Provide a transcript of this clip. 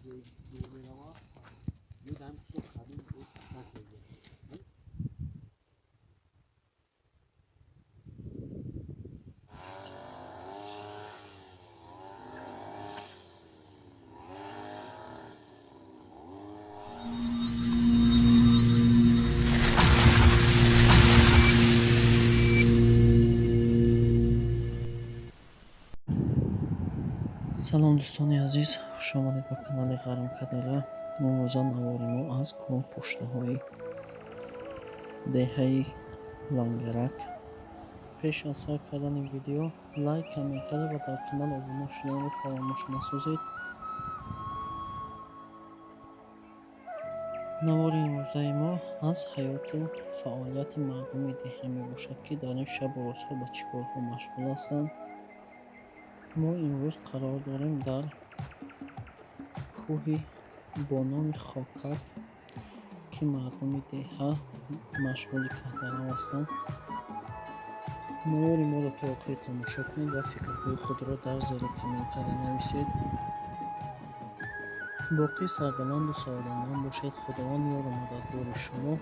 Ҷои дур меравад, ҳамин қишлоқ қадим. Салом, дӯстони азиз, хушомадед ба канали Ғармкадара. Имрӯза навори мо аз кӯҳпуштаҳои деҳаи Лангарак. Пеш аз сар кардани видео лайк, комментария ва дар канал обуна шуданро фаромӯш насозед. Навори имрӯзаи мо аз ҳаёту фаъолияти мардуми деҳа мебошад, ки дар ин шабу рӯзҳо ба чӣ корҳо машғул ҳастанд. Мо имрӯз қарор дорем дар кӯҳи бо номи Хокак, ки мардуми деҳа машғули каҳдарав ҳастанд. Навори моро то охир тамошо кунед ва фикрҳои худро дар зери комментария нависед. Боқӣ сарбаланду саодатманд бошед. Худованд ёру мададгори шумо.